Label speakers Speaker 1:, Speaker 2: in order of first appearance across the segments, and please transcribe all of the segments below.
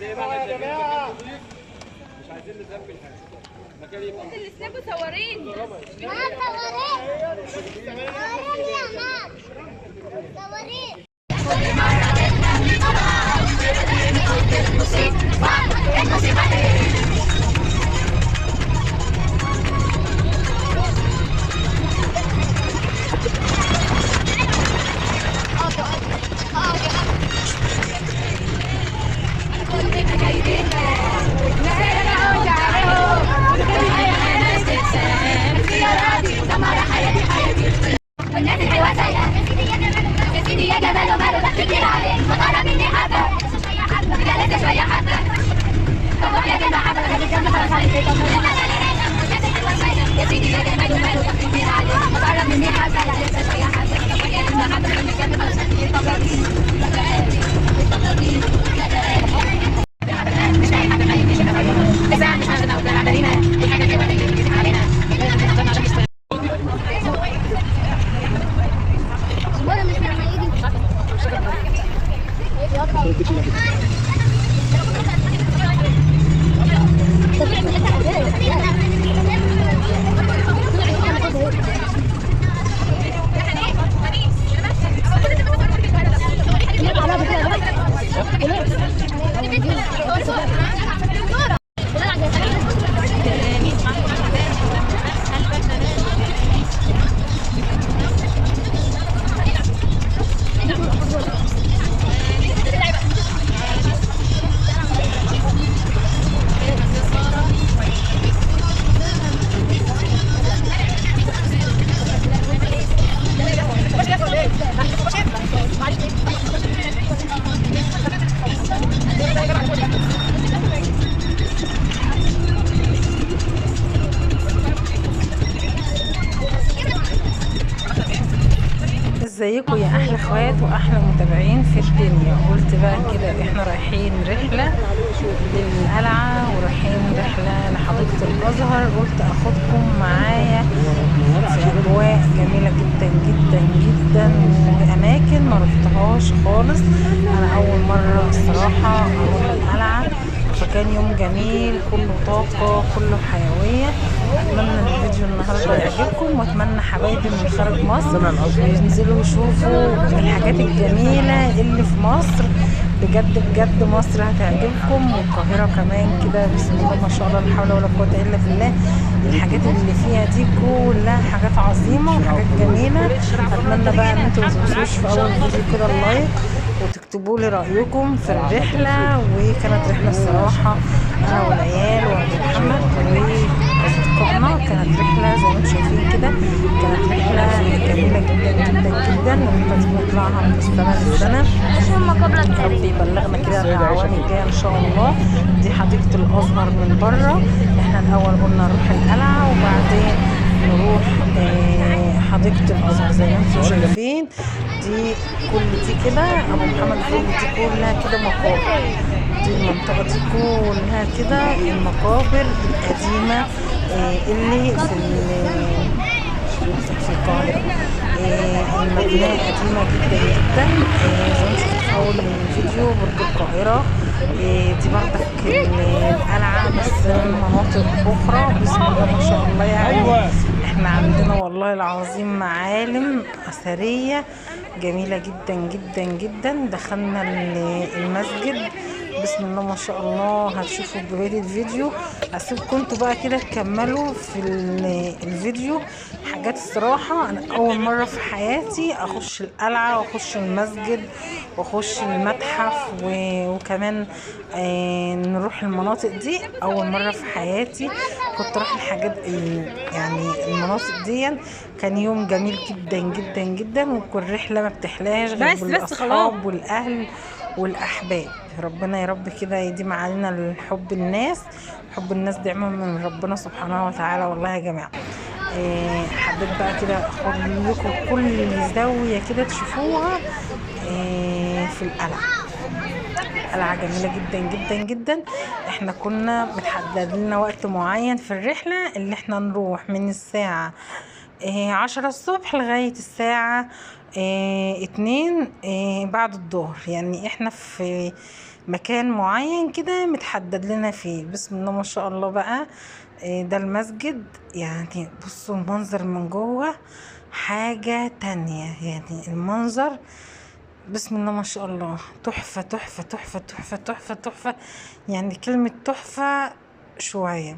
Speaker 1: زي ما احنا شايفين مكان نظيف، مش عايزين نزبل حاجة. مكان يبقى
Speaker 2: اللي سنابه صورين.
Speaker 3: ما صورين صورين يا ماما صورين.
Speaker 4: والناس الحلوة سايقة يا سيدي يا جمال وماله ده كتير عليك فطرة مني حبة لسه شوية حبة لسه شوية حبة طب يا جماعة حبة خليك جنب خلاص عليك والناس الحلوة سايقة يا سيدي يا جمال وماله ده كتير عليك فطرة مني حبة لسه شوية حبة طب يا جماعة حبة خليك جنب خلاص عليك
Speaker 5: ازيكم يا احلى اخوات واحلى متابعين في الدنيا. قلت بقى كده احنا رايحين رحله للقلعه ورايحين رحله لحديقه الازهر، قلت اخدكم معايا في اجواء جميلة جدا جدا جدا واماكن ما رحتهاش خالص. انا اول مرة الصراحة اروح القلعة، فكان يوم جميل كله طاقة كله حيوية. اتمنى ان الفيديو النهارده يعجبكم، واتمنى حبايبي من خارج مصر ينزلوا يشوفوا الحاجات الجميلة اللي في مصر. بجد بجد مصر هتعجبكم، والقاهره كمان كده بسم الله ما شاء الله لا حول ولا قوة الا بالله. الحاجات اللي فيها دي كلها حاجات عظيمة وحاجات جميلة. اتمنى بقى ان انتوا ما تنسوش في اول فيديو كده ال like وتكتبوا لي رايكم في الرحلة. وكانت رحله الصراحة انا والعيال وابو محمد واصدقائنا، كانت رحله زي ما انتم شايفين كده، كانت رحله جميلة جدا جدا جدا. الرحلة دي بنطلعها من السنة للسنة، ربي يبلغنا كده الاعوام الجاية ان شاء الله. دي حديقة الازهر من بره. احنا الاول قلنا نروح القلعة وبعدين نروح حديقة الازهر زي ما انتم شايفين. دي كل دي كده ابو محمد فوق، دي كلها كده مقابر، دي المنطقة دي كلها كده المقابر القديمة اللي في القاهرة. المدينة قديمة جدا جدا زي ما شفتوا في اول الفيديو برج القاهرة. دي بردك القلعة بس من مناطق اخرى. بسم الله ما شاء الله، يعني احنا عندنا والله العظيم معالم اثرية جميلة جدا جدا جدا. دخلنا المسجد بسم الله ما شاء الله، هتشوفوا بقية الفيديو. هسيبكم انتوا بقى كده تكملوا في الفيديو. حاجات الصراحة انا اول مرة في حياتي اخش القلعة واخش المسجد واخش المتحف وكمان نروح المناطق دي. اول مرة في حياتي كنت اروح الحاجات يعني المناطق دي. كان يوم جميل جدا جدا جدا، وكل رحله ما بتحلاش غير بالاصحاب والاهل والاحباب. ربنا يا رب كده يديم علينا الحب الناس، حب الناس دعمه من ربنا سبحانه وتعالى. والله يا جماعة حبيت بقى كده اخد لكم كل زاوية كده تشوفوها في القلعة. قلعه جميلة جدا جدا جدا. احنا كنا متحدد لنا وقت معين في الرحلة اللي احنا نروح من الساعة 10 الصبح لغاية الساعة 2 بعد الظهر. يعني احنا في مكان معين كده متحدد لنا فيه. بسم الله ما شاء الله بقى. ده المسجد، يعني بصوا المنظر من جوه حاجة تانية، يعني المنظر بسم الله ما شاء الله تحفة تحفة تحفة تحفة تحفة تحفة، يعني كلمة تحفة شوية.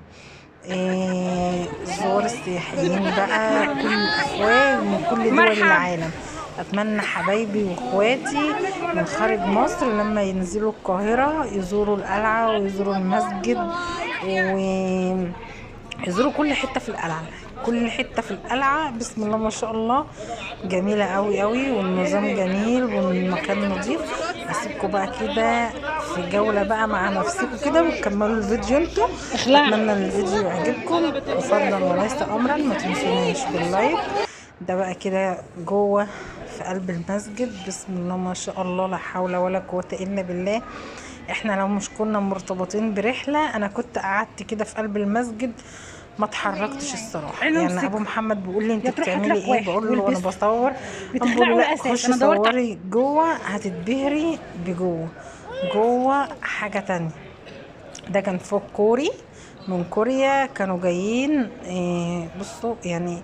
Speaker 5: الزوار السياحيين بقى كل الأفواج من كل دول العالم. أتمنى حبايبي وإخواتي من خارج مصر لما ينزلوا القاهرة يزوروا القلعة ويزوروا المسجد ويزوروا كل حتة في القلعة، كل حتة في القلعة بسم الله ما شاء الله جميلة قوي قوي، والنظام جميل والمكان نظيف. هسيبكم بقى كده في جولة بقى مع نفسكم كده وتكملوا الفيديو انتوا. اتمنى ان الفيديو يعجبكم، وفضلا وليس امرا ما تنسوناش باللايك. ده بقى كده جوه في قلب المسجد بسم الله ما شاء الله، لا حول ولا قوة الا بالله. احنا لو مش كنا مرتبطين برحلة انا كنت قعدت كده في قلب المسجد ما اتحركتش الصراحة. يعني ابو محمد بيقول لي انت بتعملي ايه، بقول له انا بصور، بقول له لا خشي صوري جوه هتتبهري بجوه، جوه حاجة تانية. ده كان فوق كوري من كوريا كانوا جايين. بصوا يعني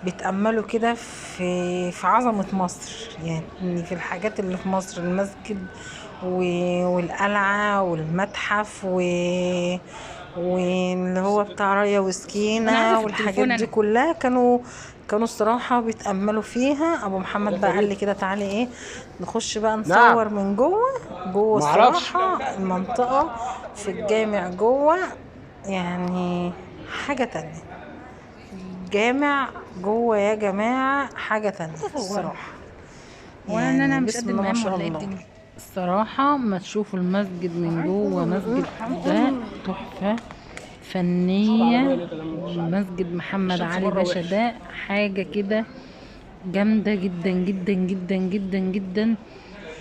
Speaker 5: بيتأملوا كده في عظمة مصر، يعني في الحاجات اللي في مصر، المسجد والقلعة والمتحف واللي هو بتاع رايا وسكينة والحاجات دي كلها كانوا الصراحة بيتأملوا فيها. ابو محمد بقى قال لي كده تعالي ايه نخش بقى نصور من جوه جوه. الصراحة المنطقة في الجامع جوه يعني حاجة تانية، الجامع جوه يا جماعة حاجة تانية الصراحة. يعني انا مش قد ما شاء الله الصراحة ما تشوفوا المسجد من جوه، مسجد ده تحفة فنية. مسجد محمد علي باشا ده حاجة كده جامدة جدا جدا جدا جدا جدا،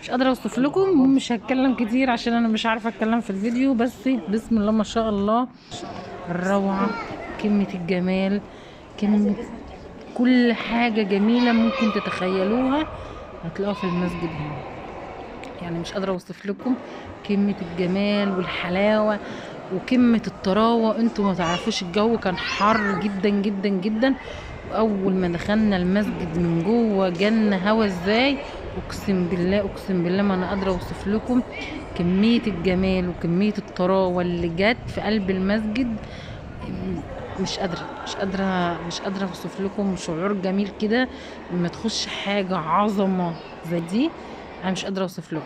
Speaker 5: مش قادرة اوصف لكم، مش هتكلم كتير عشان انا مش عارفة اتكلم في الفيديو، بس بسم الله ما شاء الله الروعة، كمية الجمال، كمية كل حاجة جميلة ممكن تتخيلوها هتلاقوها في المسجد هنا. يعني مش قادرة اوصف لكم كمية الجمال والحلاوة وكمية الطراوة. انتوا ما تعرفوش الجو كان حر جدا جدا جدا، واول ما دخلنا المسجد من جوه جن هوا ازاي، اقسم بالله اقسم بالله ما انا قادرة اوصف لكم كمية الجمال وكمية الطراوة اللي جت في قلب المسجد. مش قادرة مش قادرة مش قادرة اوصف لكم شعور جميل كده لما تخش حاجة عظمة زي دي، انا مش قادرة اوصف لكم.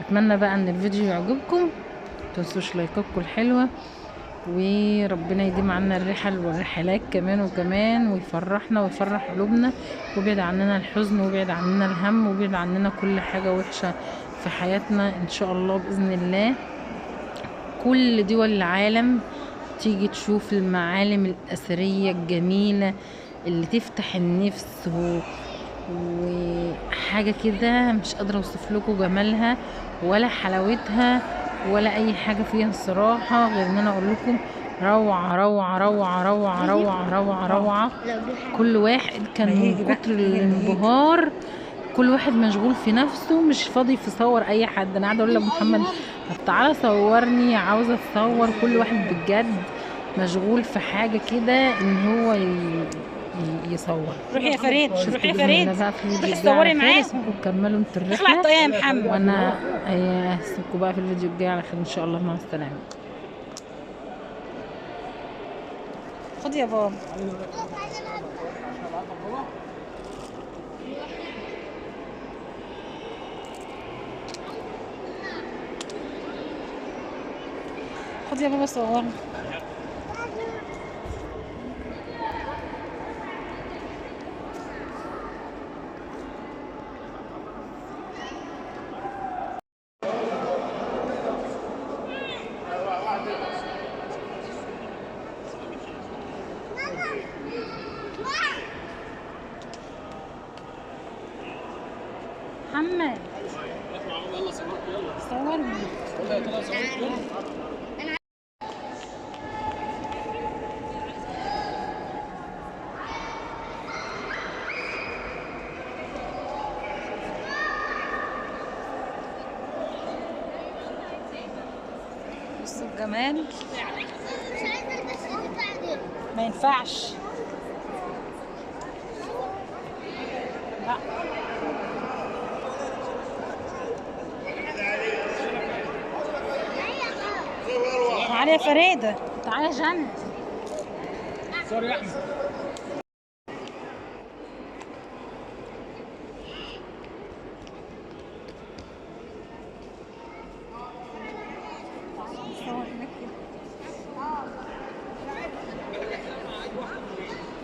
Speaker 5: اتمنى بقى ان الفيديو يعجبكم، متنسوش لايكاتكم الحلوة، وربنا يديم عنا الرحل والرحلات كمان وكمان، ويفرحنا ويفرح قلوبنا، ويبعد عننا الحزن ويبعد عننا الهم ويبعد عننا كل حاجة وحشة في حياتنا ان شاء الله باذن الله. كل دول العالم تيجي تشوف المعالم الاثرية الجميلة اللي تفتح النفس وحاجة كده مش قادرة اوصف لكم جمالها ولا حلاوتها ولا اي حاجة فيها الصراحة، غير ان انا اقول لكم روعة روعة روعة روعة روعة روعة روعة. كل واحد كان من كتر الانبهار كل واحد مشغول في نفسه مش فاضي في صور اي حد. انا قاعدة اقول لابو محمد طب تعالى صورني، عاوزة اتصور. كل واحد بجد مشغول في حاجة كده ان هو يصور.
Speaker 2: روحي يا فريد، روحي يا فريد، روحي صوري معاه
Speaker 5: وكملوا انتوا الرحلة.
Speaker 2: اخلع الطاقية يا محمد،
Speaker 5: وانا هسيبكم بقى في الفيديو الجاي على خير ان شاء الله. مع السلامة.
Speaker 2: خد يا بابا. خد يا بابا صورني. محمد صورني. بصوا الجمال.
Speaker 3: مش عايزه البس البتاع دي.
Speaker 2: ما ينفعش. لا تعالي يا فريدة، تعالي يا جنى.
Speaker 1: sorry يا احمد.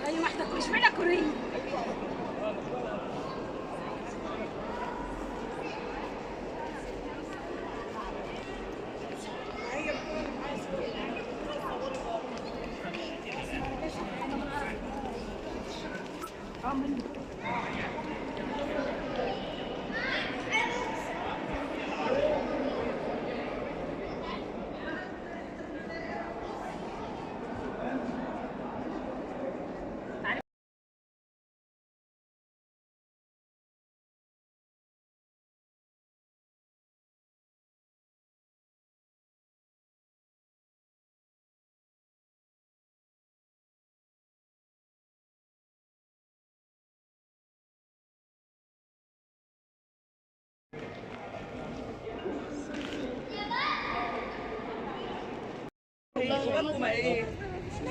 Speaker 4: ايوه واحدة اشمعنى كوريه؟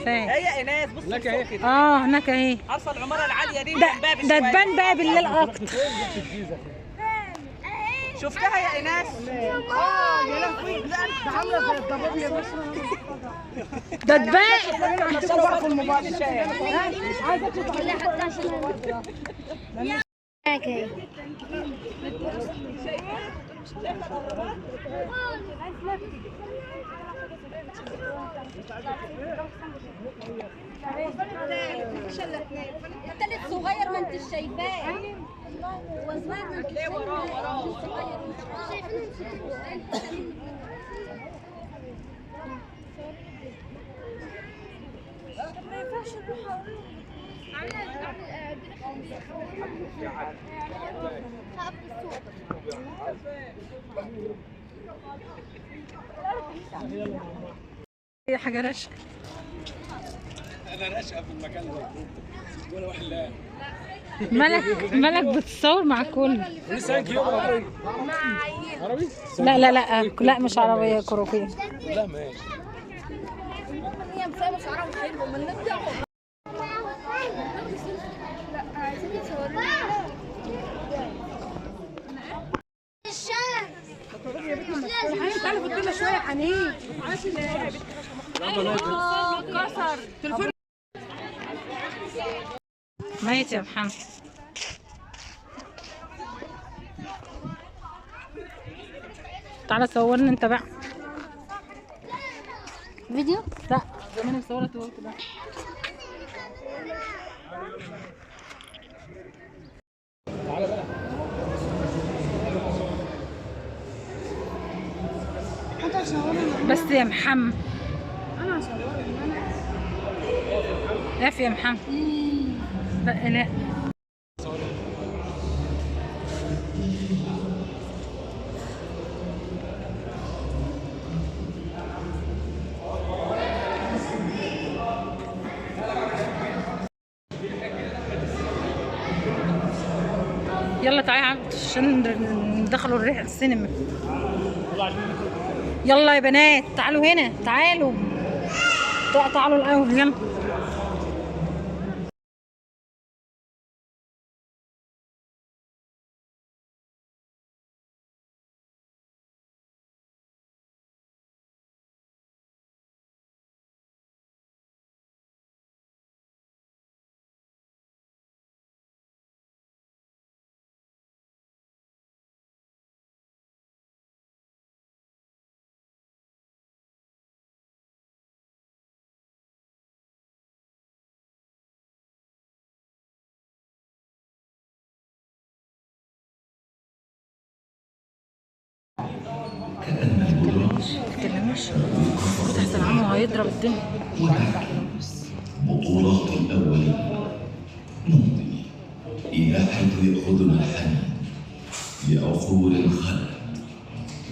Speaker 2: فين؟
Speaker 6: هي ايناس بصي
Speaker 1: هناك اهي.
Speaker 2: اه هناك اهي.
Speaker 6: عارفه العمارة العالية دي
Speaker 2: ده
Speaker 6: جنبها
Speaker 2: ده
Speaker 6: بشوية.
Speaker 2: تبان بقى بالليل اكتر.
Speaker 6: شفتها يا ايناس؟ اه يا لهوي، لا انت عامله زي الضباب يا باشا.
Speaker 2: ده تبان.
Speaker 4: التالت صغير ما انتش شايفاه. هو صغير ما انتش شايفاه.
Speaker 2: اي حاجة رشا.
Speaker 1: انا راشقه في المكان ده ولا واحد. لا
Speaker 2: ملك ملك بتصور مع كل.
Speaker 1: لسه thank you. عربي عربي.
Speaker 2: لا لا لا لا مش عربية، كروكيه.
Speaker 1: لا ماشي.
Speaker 3: الشمس.
Speaker 2: ميت يا محمد. تعالى صورني انت بقى
Speaker 3: فيديو.
Speaker 2: لا زمان مصوره قلت بقى.
Speaker 1: تعالى بقى.
Speaker 2: بس يا محمد انا هصورك. اقف يا محمد. لا لا يلا تعالى يا عبد عشان ندخلوا الرحلة السينما. يلا يا بنات تعالوا هنا، تعالوا تعالوا الأول يلا. تتكلمش كنت احسن عمو هيضرب الدنيا.
Speaker 7: بطولات الأولين نمضي إلى حيث يأخذنا الحنين لعصور خلت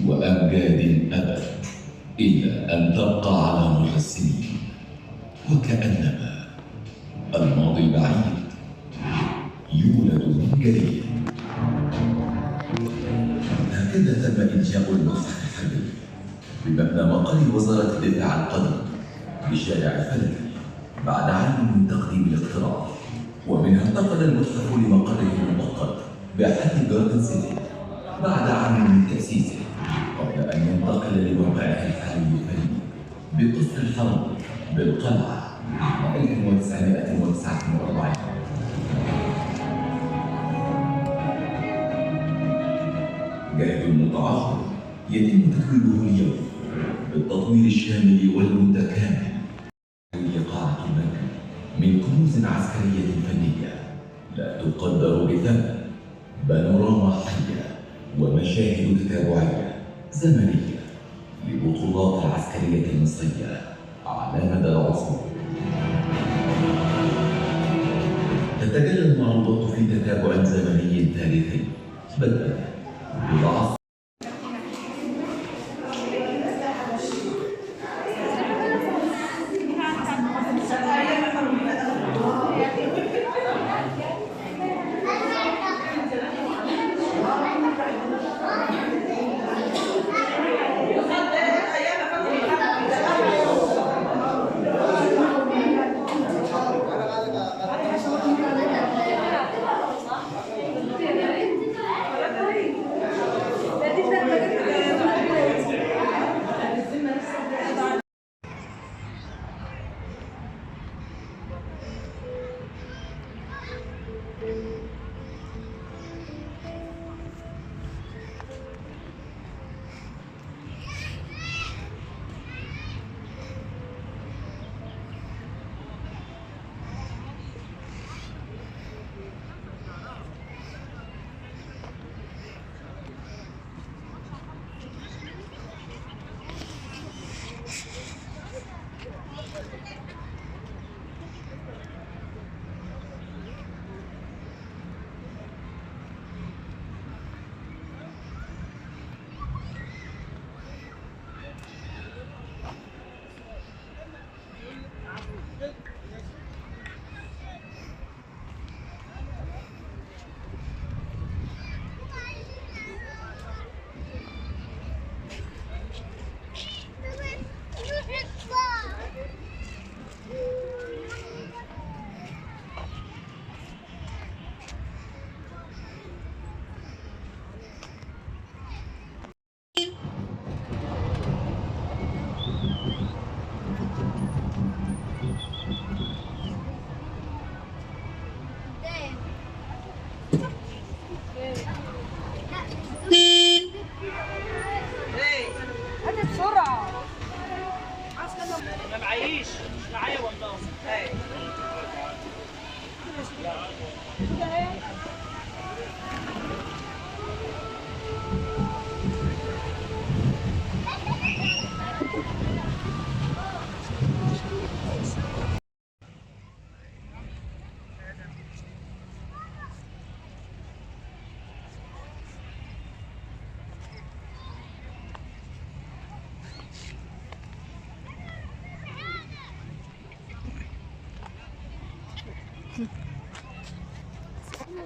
Speaker 7: وأمجاد الأبد. إلا أن تبقى على مر السنين، وكأنما الماضي البعيد يولد من جديد. هكذا تم إنشاء المتحف الحربي بمبنى مقر وزارة الدفاع القديم بشارع الفلكي بعد عام من تقديم الاقتراح، ومنها انتقل المتحف لمقره المؤقت بحي جاردن سيتي بعد عام من تأسيسه، قبل أن ينتقل لموقعه الحالي الفريد بقصر الحرم بالقلعة عام 1949. جهد متعاقب يتم تتويجه اليوم بالتطوير الشامل والمتكامل لقاعة الملك من كنوز عسكرية فنية لا تقدر بثمن، بانوراما حية ومشاهد تتابعية زمنية لبطولات العسكرية المصرية على مدى العصور. تتجلى المعروضات في تتابع زمني تاريخي بدءا بالعصر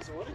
Speaker 1: صورك.